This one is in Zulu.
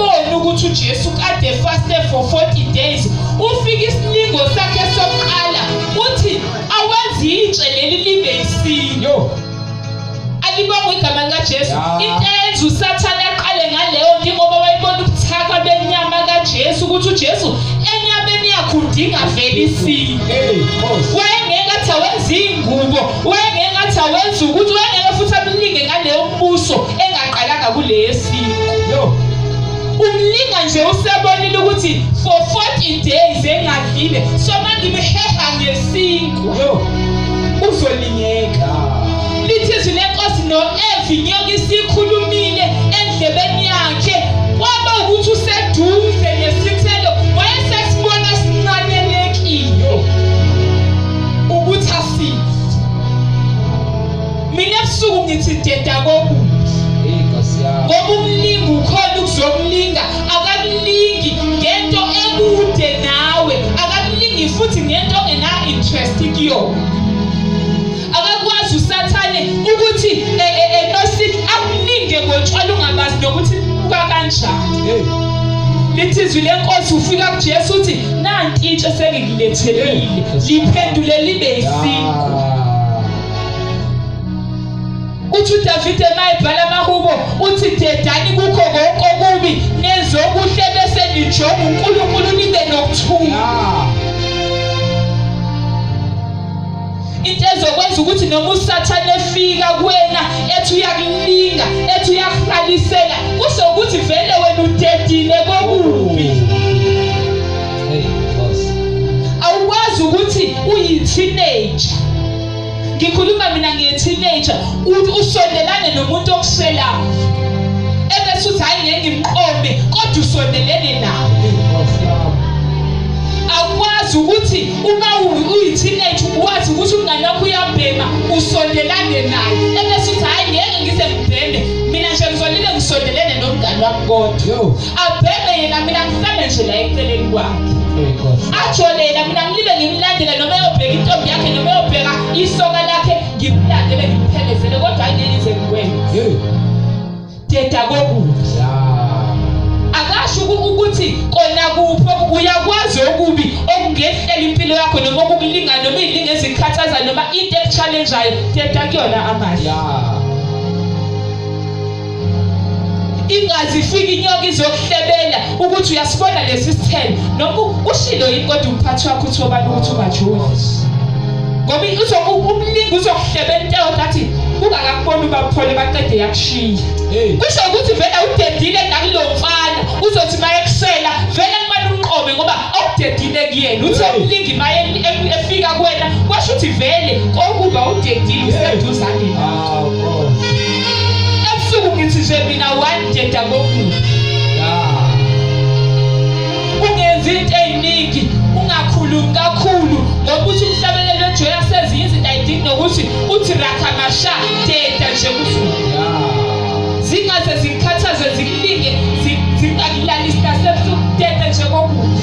Uyabona ukuthi uJesu kade faste for 40 days. Ufika isilingo sakhe sokuqala uthi awenzi itshe leli libe isilo. Alibongwe igama likaJesu. Into eyenza uSathane aqale ngaleyo nto ngoba wayebona ubuthaka benyama kaJesu ukuthi uJesu enyameni yakhe udinga vele isilo. Wayengeke athi awenze ingubo, wayengeke athi awenze ukuthi, wayengeke futhi amlinge ngaleyo mbuso engaqalanga kuleyo siko. Umlinga nje usebonile ukuthi for 40 days engadlile, so mangimheha ngesinkwa uzolingeka. Lithi izwi lenkosi no-Eva inyoka isikhulumile endlebeni yakhe, kwaba ukuthi useduze nesithelo wayesesibona sincanelekile ukuthi asidle. Mina ebusuku ngithi deda kokubi ngoba umlingi ukhona ukuzokulinga, akakulingi ngento ekude nawe, akakulingi futhi ngento ongena interest kuyona. Akakwazi uSathane ukuthi enosithi akulinge ngotshwala ungabazi nokuthi buka kanjani. Lithi izwi lenkosi ufika kuJesu uthi nanti itshe sengikulethelile, liphendule libe isinkwa. Uthi uDavide mayebhala amahubo uthi dedani kukho konke okubi nenze okuhle bese nijonga uNkulunkulu nibe nokuthula. Into ezokwenza ukuthi noma uSathane efika kuwena ethi uyakulinga ethi uyakuhlalisela kusho ukuthi vele wena udedile kokubi. Awukwazi ukuthi uyi-teenager, ngikhuluma mina ngiyi-teenager, usondelane nomuntu okuselayo ebese uthi hhayi ngeke ngimqome, kodwa usondelene naye. Akwazi ukuthi uma uyi-teenager wazi ukuthi umngane wakho uyabhema usondelane naye ebese uthi hhayi ngeke ngize ngibheme mina nje ngizolibe ngisondelene nomngane wami, kodwa abheme yena mina ngihlale nje la eceleni kwakhe, ajole yena mina ngilibe ngimlandele noma eyobheka intombi yakhe noma eyobheka isoka lakhe, ngimlandele ngimphelezele, kodwa hhayi ngeke ngize ngikwenze. Deda kokubi. Akasho ukuthi kona kuphi uyakwazi okubi okungehlela impilo yakho noma okukulinga noma izilinga ezikhathaza noma into ekuchallengeayo, deda kuyona amandla. Ingazi ifika inyoka izokuhlebela ukuthi uyasibona lesi sithelo noma ushilo yini, kodwa umphathi wakho uthi obani ukuthi ungajoli, ngoba umlingi uzokuhlebela into eyodwa athi ungakakuboni ubaphole baqede yakushiya. Kusho ukuthi vele awudedile nakulo mfana uzothi mayekusela vele kumane umqome ngoba awudedile kuyena. Uthi umlingi maye efika kuwena kwasho ukuthi vele kokuba udedile useduzane nakho. Ebusuku ngithi nje mina one, deda kokubi. Ungenzi into ey'ningi, ungakhulumi kakhulu, ngoba uthi umhlabelelo wejoya sezinye izinto ayidingi nokuthi uthi rakhamasha, deda nje kuzulu. Zingaze zikukhathaze zikulinge zingakulalisi nasebusuku, deda nje kokubi.